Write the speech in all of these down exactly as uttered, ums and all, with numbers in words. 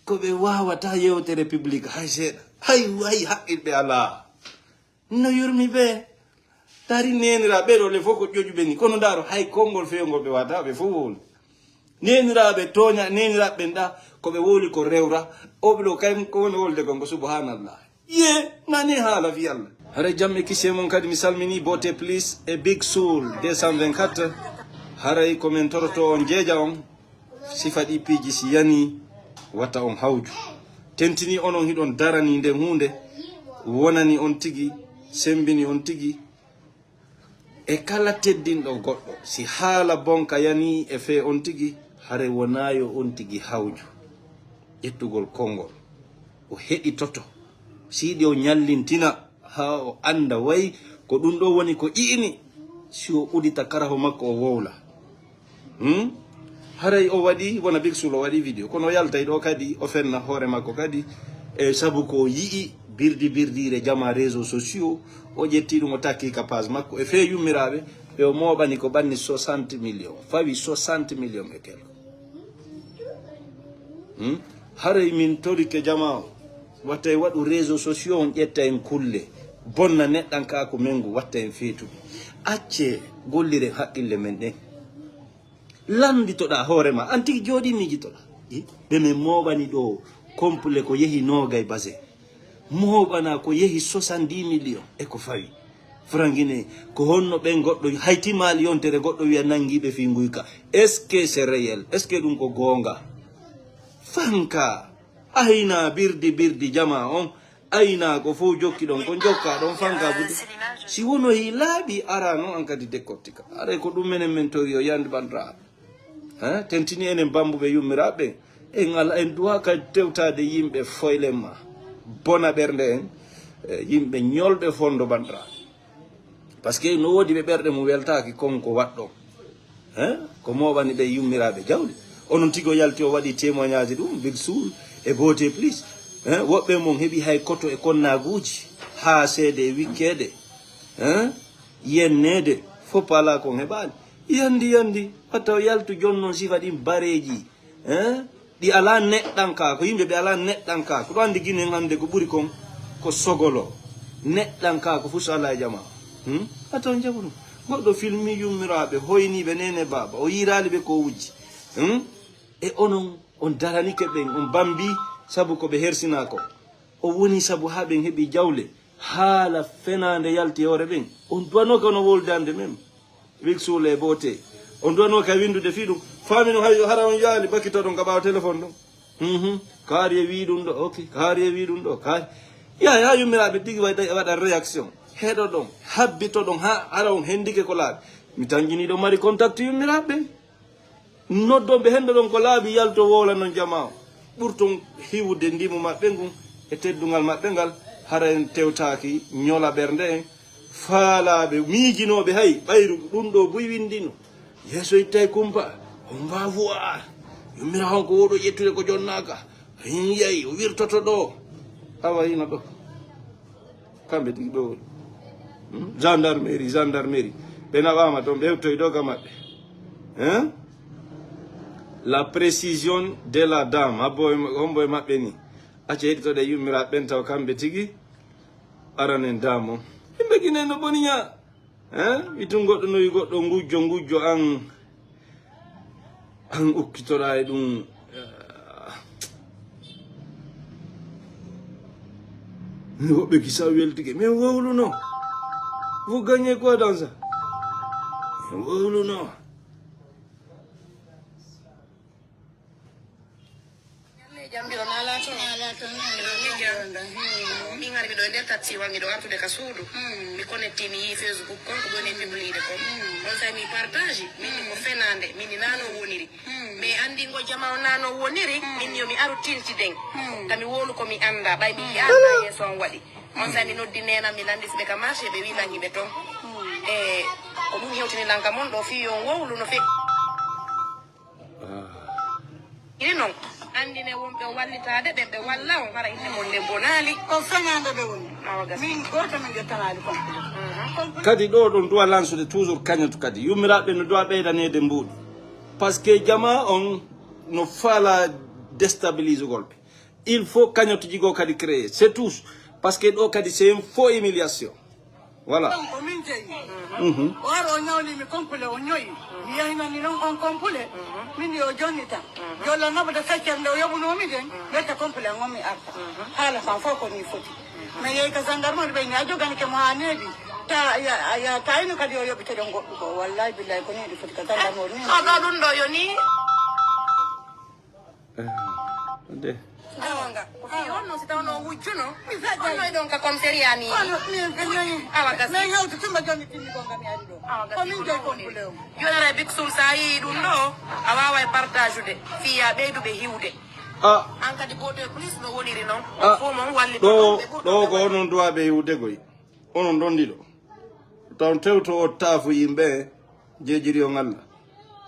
Ko ɓe waawataa yewtere public hay seeɗa. Hay, hay haqqilɓe alaa. No yurmi ɓe. Tari neeniraaɓe ɗoo le fof ko ƴoƴuɓe ni. Kono ndaaro hay konngol fewngol ɓe waawataa ɓe fof wowlude. Neeniraaɓe tooña, neeniraaɓe ɓen ɗa, ko ɓe wowli ko rewra. O ɓe ɗoo kay ko woni wolde kon ko subhanallah. Ye, nani haala fi Allah. Haray jam e kisi e mon kadi mi salmini Beauté Plus e Big Soul deux cent vingt-quatre. Haray ko men toroto on jeeja on. Sifa ɗi piiji si yanii, wata on hawju. Tentinii onon hiɗon daranii nden huunde, wonani on tigi, sembini on tigi. E kala teddinɗo goɗɗo, si haala bonka yanii e fee on tigi, haray wonaa yo on tigi hawju. Ƴettugol konngol, o heɗitoto. Siɗi o ñallintina, haa o annda way ko ɗun ɗoo woni ko ƴi'ini, si o udita karaho makko o wowla. Hmm? Haray o waɗi, wona Big Soul o waɗi video. Kono o yaltay ɗoo kadi, o fenna hoore makko kadi. E sabu ko o yi'i birdi birdiire jamaa réseaux sociaux, o ƴetti ɗum o takki ka page makko. E fee yummiraaɓe, ɓe o mooɓani ko ɓanni soixante millions. Fawi soixante millions e quelque. Hmm? Haray min torike jamaa o. Wattay waɗu réseaux sociaux on ƴetta en kulle. Bonna neɗɗankaaku men ngu watta en feetude. Accee golliren haqqille men ɗen. Lannditoɗaa hoore maa, an tigi jooɗii miijitoɗaa. Eh, ɓe men mooɓani ɗoo complet ko yehi noogay base. Mooɓanaa ko yehi soixante-dix millions e ko fawi. Frangine, ko honno ɓen goɗɗo, hay timaali yontere goɗɗo wi'a nanngiiɓe fii nguyka. Est-ce que c'est réel? Est-ce que ɗum ko goonga? Fanka, aynaa birdi birdi jamaa on, aynaa ko fow jokki ɗon, ko jokkaa ɗon fanka buti. Si wono hii laaɓi, araa non an kadi décortiquer. Aray ko ɗum menen men tori yo yandi bandraa. Hein? Tentini enen bambuɓe yummiraaɓe ɓen. En ala, en duwaa ka tewtaade yimɓe foylen ma. Bona ɓernde en, eh, yimɓe ñolɓe fondo bandraa. Parce que no woodi ɓe ɓerɗe mum weltaaki kon ko waɗɗon. Hein? Ko mooɓani ɓe yummiraaɓe jawle. Onon tigi o yalti o waɗi témoignage ɗum, Big Soul e Beauté Plus. Hein? Woɓɓe mon heɓi hay koto e konnaaguuji, haa seede e wikkeede. Hein? Yenneede, fof alaa kon heɓaani. Yandi, yandi, wata o yaltu jonnon sifa ɗin bareeji. Hein? Ɗi alaa neɗɗankaaku, yimɓe ɓe alaa neɗɗankaaku. Ɗo anndi Ginen hannde ko ɓuri kon ko sogolo. Neɗɗankaaku fuu so alaa e jamaa. Hmm? Ato on jaɓu ɗum. Goɗɗo filmi yummiraaɓe, hoyniiɓe neene baaba, o yiiraali ɓe ko o wujji. Hmm? E onon, on daranike ɓen, on bambi sabu ko ɓe hersinaa ko. O woni sabu haa ɓen heɓi jawle. Haala fenaande yalti hoore ɓen. On duwanooka no woldaande men. Big Soul e Beauté. On duwanoo kay winndude fii ɗum. Faami no hay hara on yaali bakitoɗon ka ɓaawo téléphone ɗum. Mhm. Kaari e wii ɗum ɗo, ok. Kaari e wii ɗum ɗo, kaari. Yaay haa yummiraaɓe tigi waɗa, waɗa réaction. Heɗoɗon, habbitoɗon haa hara on hendike ko laaɓi. Mi tanjinii ɗo mari contact yummiraaɓe ɓen. Noddon ɓe hendo ɗon ko laaɓi yalto wowla non jamaa o. Ɓurton hiwude ndimu maɓɓe ngun e teddungal maɓɓe ngal, hara en tewtaaki ñola ɓernde en. Faalaaɓe, miijinooɓe hay, ɓayru ɗum ɗoo buy winndino. Yeeso ittay kumpa, on mbaa voir. Yummiraawo on ko woo ɗoo ƴettude ko jonnaaka. Hin yahi, o wirtoto ɗoo. Awa hino ɗoo. Kamɓe tigi ɓe woni. Hmm? Gendarmerie, gendarmerie. Ɓe naɓaama toon, ɓe hewtoy ɗoo ka maɓɓe. Hein? La précision de la dame. Habbo e, hombo e maɓɓe ni. Acca heɗitoɗen yummiraaɓe ɓen taw kamɓe tigi. Aranen dame on. Yimɓe Gine no boni ñaa. Hein? Itun goɗɗo no wi goɗɗo ngujjo, ngujjo an. An ukkitoɗaa e ɗum. Min woɓɓe gisa weltike. Min wowluno. Vous gagnez quoi dans ça? Min wowluno. Ñalleeji am, mbiɗo naalaa toon. Naalaa toon, naalaa toon. Min ari miɗo e nder taksiwal, miɗo artude ka suudu. Hmm. Mi connecti, mi yii Facebook kon, ko ɗon e publide kon. Hmm. On saa'i mi partage, min ko fenaande, min ni naano woniri. Hmm. Mais anndi ngo jama o naano woniri, min yo mi aru tintiden. Hmm. Ka mi wowlu ko mi anndaa, ɓay mi yi'aano yeeso am waɗi. On saa'i mi noddi neenam, mi lannditi ɓe ka marché, ɓe wii lan hiɓe ton. Hmm. E ko ɗum hewtini lan ka mon ɗo, fii yo on wowlu no feƴƴi. Iri non, anndine wonɓe wallitaade ɓen, ɓe walla on, hara innde mon nden bonaali. Ko fenaande ɓe woni. Awa gasi. Min gooto min ƴettanaali kon. Mhm. Kadi ɗo ɗon duwa lansude toujours kañoto kadi. Yummiraaɓe no duwa ɓeydaneede mbuuɗi. Parce que jamaa on no faalaa déstabilisugol ɓe. Il faut cagnotte ji goo kadi créer. C'est tout. Parce que ɗoo kadi, c'est une fausse humiliation. Voilà. Ko min jeyi. Mhm. O ari, o ñawli mi complet, o ñoyi. Mi yahinani non on complet. Min yo jonni tan. Jolla naɓude feccere nde o yoɓunoo mi den, ɓetta complet ngon mi arta. Haala kan fof ko ni foti. Mi yehi ka gendarmerie, ɓe ni a joganike mo haa neeɓi. Ta, ya, ya, ta ino kadi o yoɓite ɗon goɗɗum ko. Wallahi billahi ko ni ɗi foti ka gendarmerie ni. Ko ɗo ɗum ɗo yo ni. Eh, de. Awa nga. Ko fii on non si tawno o wujjuno. On no e ɗon ka commissariat ni. Awa gasi. Min hewti tuma jonni timmi ko ngam yaari ɗo. Awa gasi. Ko min jeyi complet o. Joni aray Big Soul sa yii ɗum ɗo, a waaway partagude. Fii ya ɓeyduɓe hiwde. Ah. An kadi gooto e plus no woniri non. Ah. Fof mon walli ɗo, ɗo ko onon duwaaɓe hiwde goy. Onon ɗon ɗiɗo. Taw tewto o taafu yimɓe jeejiri on Allah.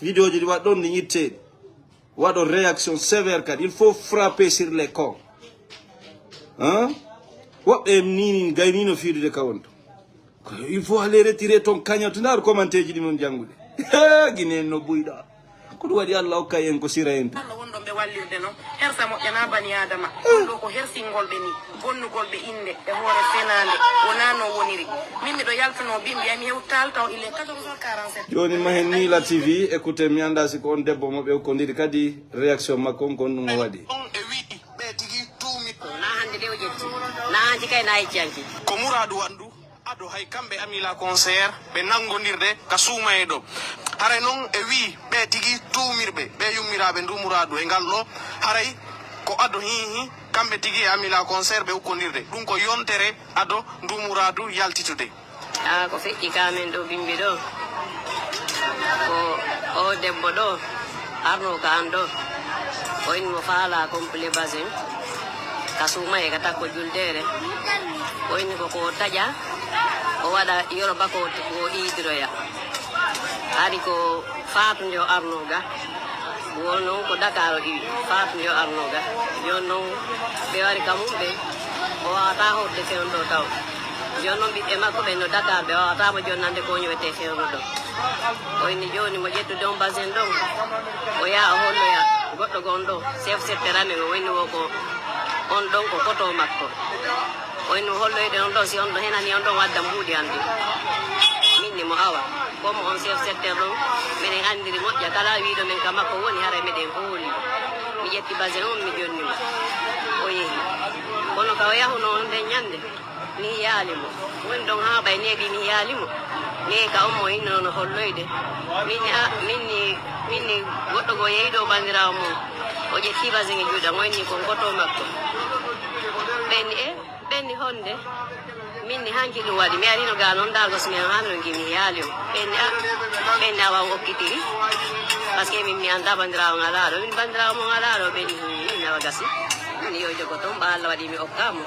Vidéo ji ɗi waɗɗon ɗi ñitteeɗi. Waɗo réaction sévère kadi. Il faut frapper sur les cons. Hein? Woɓɓe ni, ni gaynino fiidude ka wonto. Il faut aller retirer ton cagnotte. Ndaar commentaire ji ɗi mon janngude. Gine en no buyɗa. Ko ɗum waɗi Allah hokka en ko sira en. Allah wonɗon ɓe wallirde non. Hersa moƴƴanaa bani Aadama. Ɗum ɗo ko hersingol ɓe ni. Bonnugol ɓe innde e hoore fenaande. Wonaa non woniri. Min miɗo yaltunoo bimbi, ay mi hewtaali taw il est quatorze heures quarante-sept. Jooni Mahen Nila T V, écoutez, mi anndaa si ko on debbo mo ɓe ukkondiri kadi réaction makko on, ko on ɗum o waɗi. On e wi'i ɓe tigi tuumi. Naa hannde de o ƴetti. Naa hanki kay naa yecci hanki. Ko muraadu wanndu ado hay kamɓe Amila Concert ɓe nanngondirde ka suumayee ɗo. Haray non e wi'i ɓe tigi tuumirɓe, ɓe yummiraaɓe ndu muraadu e ngal ɗo. Haray ko ado hiihi kamɓe tigi e Amila Concert ɓe ukkondirde. Ɗum ko yontere ado ndu muraadu yaltitude. Aa, ko feƴƴi ka men ɗo bimbi ɗo. Ko o debbo ɗo arno ka an ɗo. O inni mo faala complet basin. Ka suuma e ka takko juldeere. O inni ko ko taƴa. O waɗa yoro bako o iidiroya. Hari ko Faatu nde o arnoo ga, won non ko Dakar o iwi. Faatu nde o arnoo ga, jooni non ɓe wari ka mum ɓe, o waawataa hoɗude fewndo ɗo taw. Jooni non ɓiɓɓe makko ɓen no Dakar, ɓe waawataa mo jonnande ko ñowetee fewndo ɗo. O inni jooni mo ƴettude on basin ɗon, o yaha o holloya goɗɗo gon ɗo, chef secteur amen, o inni wo ko on ɗon ko koto makko. O inni holloyde on ɗon, si on ɗon henani on ɗon wadda mbuuɗi an ɗin. Min ni mo awa, comme on chef secteur ɗon, minen anndiri moƴƴa, kala wiiɗo men ka makko woni, haray meɗen hooli. Mi ƴetti basin on, mi jonni mo. O yehi. Kono ka o yahunoo on nden ñannde, mi yiyaali mo. Woni ɗon haa ɓay neeɓi, mi yiyaali mo. Neeɓi ka on mo innono holloyde. Min ni, a, min ni, min ni goɗɗo goo yehi ɗo banndiraawo mum. O ƴetti basin e juuɗe am, o inni kon koto makko. Ɓen ni, e? Ɓen ni honde? Min ni hanki ɗum waɗi. Mi arino ga non ndaargo si mi an haami no ngi mi yaali o. Ɓen ni a, ɓen ni awa o okkitiri. Parce que min mi anndaa banndiraawo ngalaa ɗo. Min banndiraawo mo ngalaa ɗo, ɓen ni min awa gasi. Min yo jogo ton, ɓa Allah waɗi mi okkaa mo.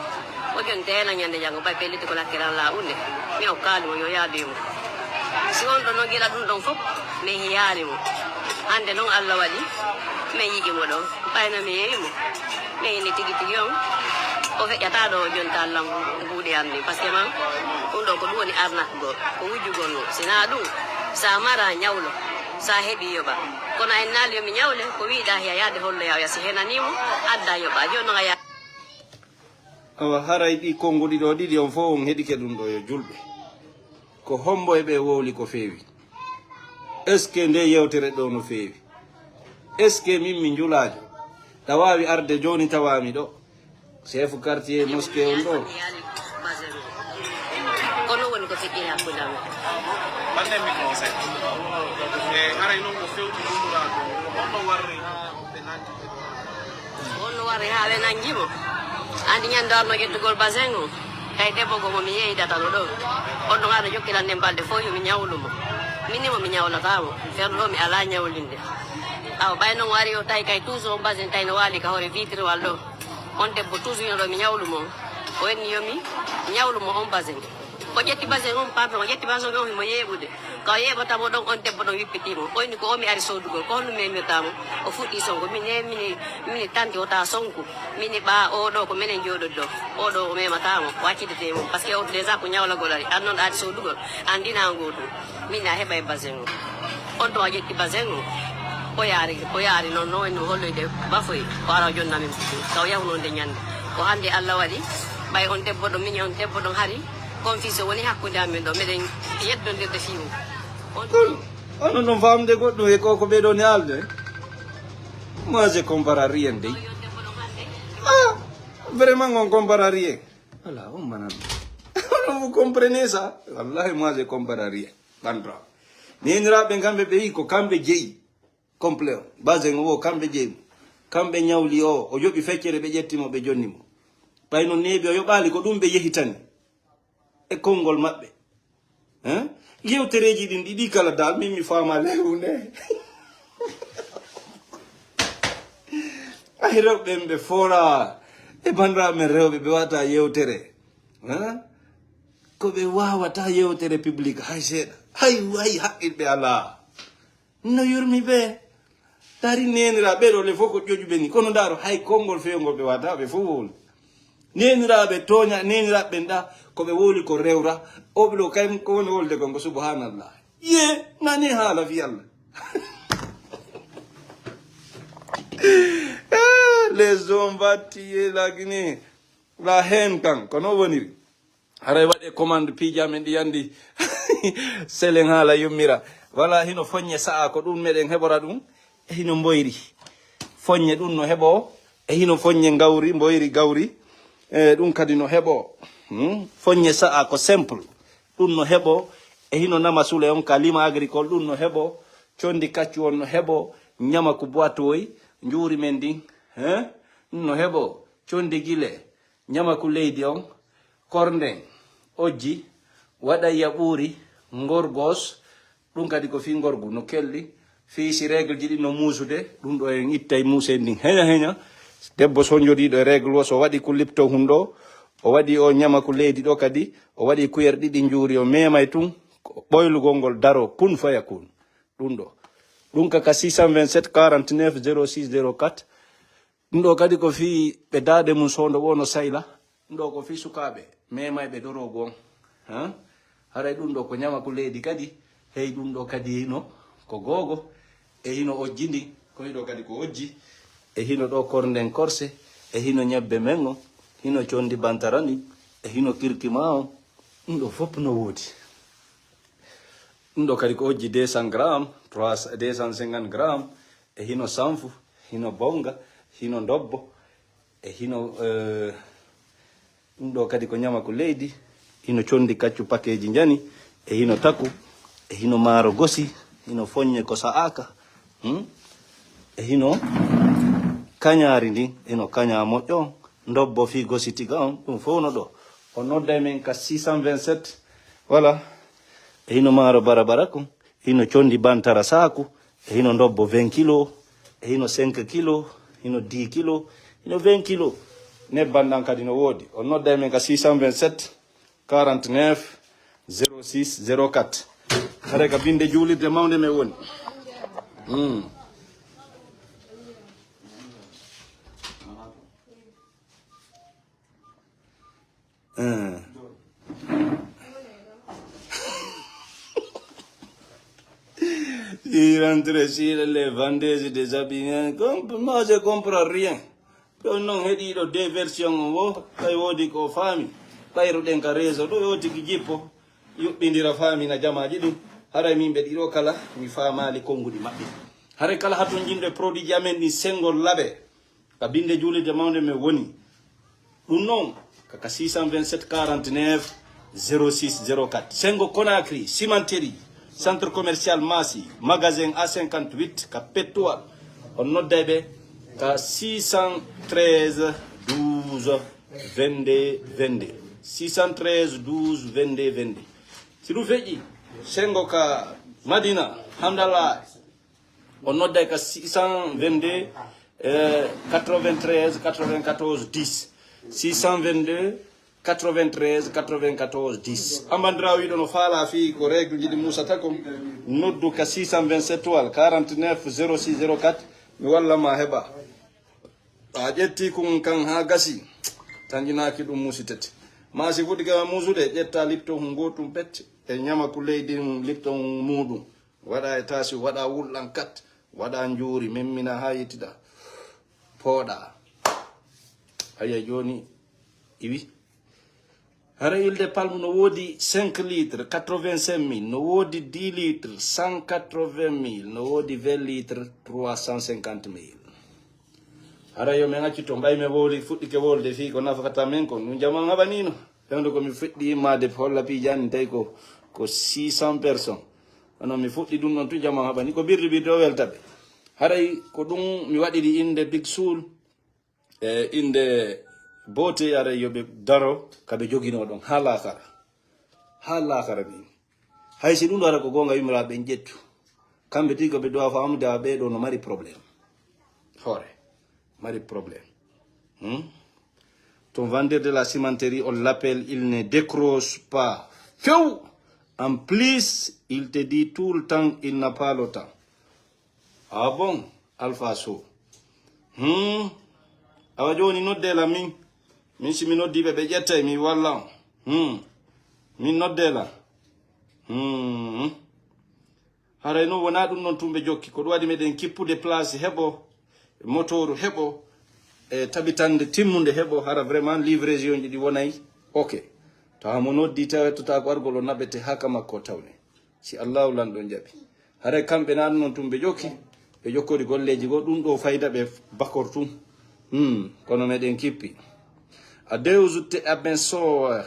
O jon teena ñande jango ɓay pellitu ko lakkiran laa unde. Mi okkaali mo yo yaadu e mo. Si on ɗon no gila ɗum ɗon fof, mi hiyaali mo. Hande non Allah waɗi, mi yi'i mo ɗon. Ɓayno mi yeeyi mo, mi inni tigi tigi on, o feƴƴataa ɗo o jonta lam buuɗe am ni. Parce que man, ɗum ɗo ko ɗum woni arnakugol, ko wujjugol mo. Si naa ɗum, sa mara ñawlo, sa heɓi yoɓa. Kono a innaali yo mi ñawle, ko wiiɗaa hiya yaade holloya oya si henanii mo, adda yoɓa. Jooni non a ya- Awa, haray ɗi konnguɗi ɗo ɗiɗi on fof on heɗike ɗum ɗo yo julɓe. Ko hombo e ɓe wowli ko feewi? Est-ce que nde yewtere ɗo no feewi? Est-ce que min mi njulaajo? Ɗa waawi arde jooni tawaami ɗo. Chef quartier mosquée on ɗo. Kono woni ko feƴƴi hakkunde amen. Bande mi conseil. E haray non ko fewti ɗum ɗo. Honno warri haa ɓe nanti? Honno warri haa ɓe nangi mo? Andi ñande arno ƴettugol basin o. Kay debbo go mo mi yeeydatano ɗo. On ɗon aɗa jokkilan nden balɗe fof yo mi ñawlu mo. Min ni mo mi ñawlataa mo. Ferlo mi alaa ñawlinde. Awa ɓay non o ari o tawi kay toujours on basin tawi no waali ka hoore vitrewal ɗo. On debbo toujours ino ɗo mi ñawlu mo. O inni yo mi ñawlu mo on basin. O ƴetti basin on, pardon, o ƴetti basin on himo yeeɓude. Ka o yeeɓata mo ɗon, on debbo ɗon wippitii mo. O inni ko o mi ari soodugol, ko honno memirtaa mo? O fuɗɗii sonko. Min he, min, min tanti wota sonku. Min ɓaa oo ɗoo ko menen jooɗodi ɗoo. Oo ɗoo o memataa mo, o accidete mo. Parce que on déjà ko ñawlagol ari. An non ɗa ari soodugol, an ndinaa ngoo ɗum. Min a heɓay basin o. On tuma o ƴetti basin o. Ko yaari, ko yaari non, no woni holloyde bafoy, ko ara o jonna min. Ka o yahuno nde ñande. Ko hannde Allah waɗi, ɓay on debbo ɗon, min on debbo ɗon hari, confusion woni hakkunde amen ɗo, meɗen yeddondirde fii mum. On Kon, onon ɗon faamde goɗɗum e ko, ko ɓee ɗoo ne haalde? Moi, je compare à rien dey. Ah, vraiment, on compare à rien. Voilà, on manan. Onon, vous comprenez ça? Wallahi, moi, je compare à rien. Ɓanto. Neeniraaɓe kamɓe ɓe yi ko kamɓe jeyi. Complet o. Basen o wo kamɓe jeyi mo. Kamɓe ñawli o. O yoɓi feccere ɓe ƴetti mo ɓe jonni mo. Ɓay no neeɓi o yoɓaali ko ɗum ɓe yehitani. E konngol maɓɓe. Hein? Yewtereeji ɗin ɗiɗi kala dal min mi faama lewu nde. Ay rewɓe ɓe foora. E bandiraaɓe men rewɓe ɓe wata yewtere. Hein? Ko ɓe wawata yewtere public hay seeɗa. Hay, hay haqqilɓe alaa. No yurmi ɓe. Dari neeniraaɓe ɗoo le fof ko ƴoƴuɓe ni. Kono ndaaro hay konngol fewngol ɓe wata ɓe fof wowli. Neeniraaɓe tooña, neeniraaɓe ɓen ɗa, ko ɓe wowli ko rewra. O ɓe ɗoo kay ko woni wolde kon ko subhanallah. Ye, nani haala fi Allah. Eh, les hommes va tuer la Guinée. La haine kan, ko non woniri. Haray waɗe commande piiji amen ɗi yandi. Selen haala yummira. Wala hino foññe sa'a ko ɗum meɗen heɓora ɗum. E hino mboyri. Foññe ɗum no heɓo. E hino foññe ngawri, mboyri gawri. E ɗum kadi no heɓo. Hmm? Foññe sa'a ko simple. Ɗum no heɓo. E hino nama sule on ka lima agricole. Ɗum no heɓo. Condi kaccu on no heɓo. Ñama ko boîte woy. Njuuri men ndin. Hein? Ɗum no heɓo. Condi gile. Ñamaku leydi on, kornden, ojji, waɗa yaɓuuri, ngorgos, ɗum kadi ko fii ngorgu no kelli, fii si règle ji ɗin no muusude, ɗum ɗo en ittay muusee ndin heña heña. Debbo sonjodiiɗo e règle o, so waɗi ku lipto hun ɗo, o waɗi o ñamaku leydi ɗo kadi, o waɗi kuyere ɗiɗi njuuri, o meemay tun, ko ɓoylugol ngol daro, kun faya kun. Ɗum ɗo. Ɗum ka, ka six cent vingt-sept quarante-neuf zéro six zéro quatre. Ɗum ɗo kadi ko fii ɓe daade mum soondo woo no sayla. Ɗum ɗo ko fii sukaaɓe meemayɓe doroogu on. Han? Haray ɗum ɗo ko ñamaku leydi kadi. Hey, ɗum ɗo kadi hino ko googo. E hino ojji ndi. Ko hiɗo kadi ko ojji. E hino ɗo kornden korse. E hino ñebbe men on. Hino condi bantara ndi. E hino kirkima on. Ɗum ɗo fof no woodi. Ɗum ɗo kadi ko ojji deux cents grammes, trois cents, deux cent cinquante grammes, e hino sanfu, hino bonga, hino ndobbo, e hino, eh, ɗum ɗo kadi ko ñamaku leydi, hino condi kaccu pakeji njani, e hino taku, e hino maaro gosi, hino foññe ko sa'aka, hmm? E hino kañaari ndin, hino kaña moƴƴo on, ndobbo fii gosi tiga on, ɗum fof no ɗo. O nodday men ka six cent vingt-sept, voilà. E hino maaro barabara kun, hino condi bantara saaku, e hino ndobbo vingt kilo, e hino cinq kilo, hino dix kilo, hino vingt kilo. Nebban ɗan kadi no woodi. O nodday men ka six cent vingt-sept, quarante-neuf, zéro six, zéro quatre. Haray ka binde juulirde mawnde men woni. Hmm. Eh. Si rentre sur les vendeuses des habits, hein, comme, moi, je comprends rien. Ɗon non heɗiiɗo deux versions on wo, ɓay woodi ko faami. Ɓayruɗen ka réseau ɗo, yo tigi jippo, yuɓɓindira faamina jamaaji ɗin. Haray min ɓe ɗiɗo kala, mi faamaali konnguɗi maɓɓe. Haray kala hatonjinɗo e produit ji amen ɗin sengol laɓe. Ka binde juulirde mawnde men woni. Ɗum non, ka, ka six cent vingt-sept quarante-neuf zéro six zéro quatre. Sengo Conakry, cimenterie, centre commercial Massi, magasin A cinquante-huit, ka Pettuwal. On nodday ɓe ka six cent treize douze vingt-deux vingt-deux. Six cent treize douze vingt-deux vingt-deux. Si ɗum feƴƴi, sengo ka Madina, Hamdallah, on nodday ka six cent vingt-deux, euh, quatre-vingt-treize quatre-vingt-quatorze dix. Six cent vingt-deux quatre-vingt-treize quatre-vingt-quatorze dix. An banndiraawo wiɗo no faalaa fii ko règle ji ɗi muusata kon, noddu ka six cent vingt-sept walla quarante-neuf zéro six zéro quatre, mi walla ma heɓa. A ƴetti kun kan haa gasi, tanƴinaaki ɗum muusitete. Maa si fuɗɗike ma muusude, ƴetta lipton hun gootun pet, e ñamaku leydi hun lipton muuɗum. Waɗa e taasi, waɗa wulɗan kat, Waɗa njuuri, memmina haa yettiɗa. Pooɗa. Aya jooni, iwi. Hara Île des Palmes no woodi cinq litres, quatre-vingt-cinq mille, no woodi dix litres, cent quatre-vingt mille, no woodi vingt litres, trois cent cinquante mille. Hara yo men accu to mbay men wowli, fuɗɗike wowlde fii ko nafata men kon. Ɗum jaman haɓaniino. Fewndo ko mi fuɗɗi immaade holla piijani tawi ko, ko six cents personnes. Kono mi fuɗɗi ɗum ɗon tun jaman haɓani. Ko birri birri o welta ɓe. Haray ko ɗum mi waɗiri innde Big Soul. E innde boote, aray yo ɓe daro ka ɓe joginoo ɗon haa laakara. Haa laakara min. Hay si ɗum ɗo ara ko goonga, yumiraaɓe ɓen ƴettu. Kamɓe tigi ko ɓe duwa faamude, a ɓee ɗoo no mari problème. Hoore. Mari problème. Hmm? Ton vendeur de la cimenterie, on l'appelle, il ne décroche pas. Few! En plus, il te dit tout le temps, il n'a pas le temps. Ah bon, Alpha Sow. Hmm. Awa jooni noddee lan min. Min si mi noddii ɓe, ɓe ƴettay mi walla on. Hmm. Min noddee lan. Hmm. Haray non wonaa ɗum non tun ɓe jokki. Ko ɗum waɗi meɗen kippude place heɓo, motooru heɓo, e tabitande timmunde heɓo, hara vraiment livraison ji ɗi wonay. Ok. Tawa mo noddi tawa totaa ko argol o naɓete haa ka makko tawne. Si Allahu lanɗo jaɓi. Haray kamɓe naa ɗum non tun ɓe jokki, ɓe jokkori golleeji goo, ɗum ɗoo fayda ɓe bakor tun. Hmm, kono meɗen kippi. Adeus te abençoa,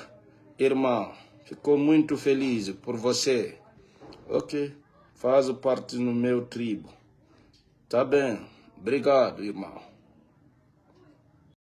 irmão. Fico muito feliz por você. Ok, faz parte no meu tribo. Tá bem, obrigado, irmão.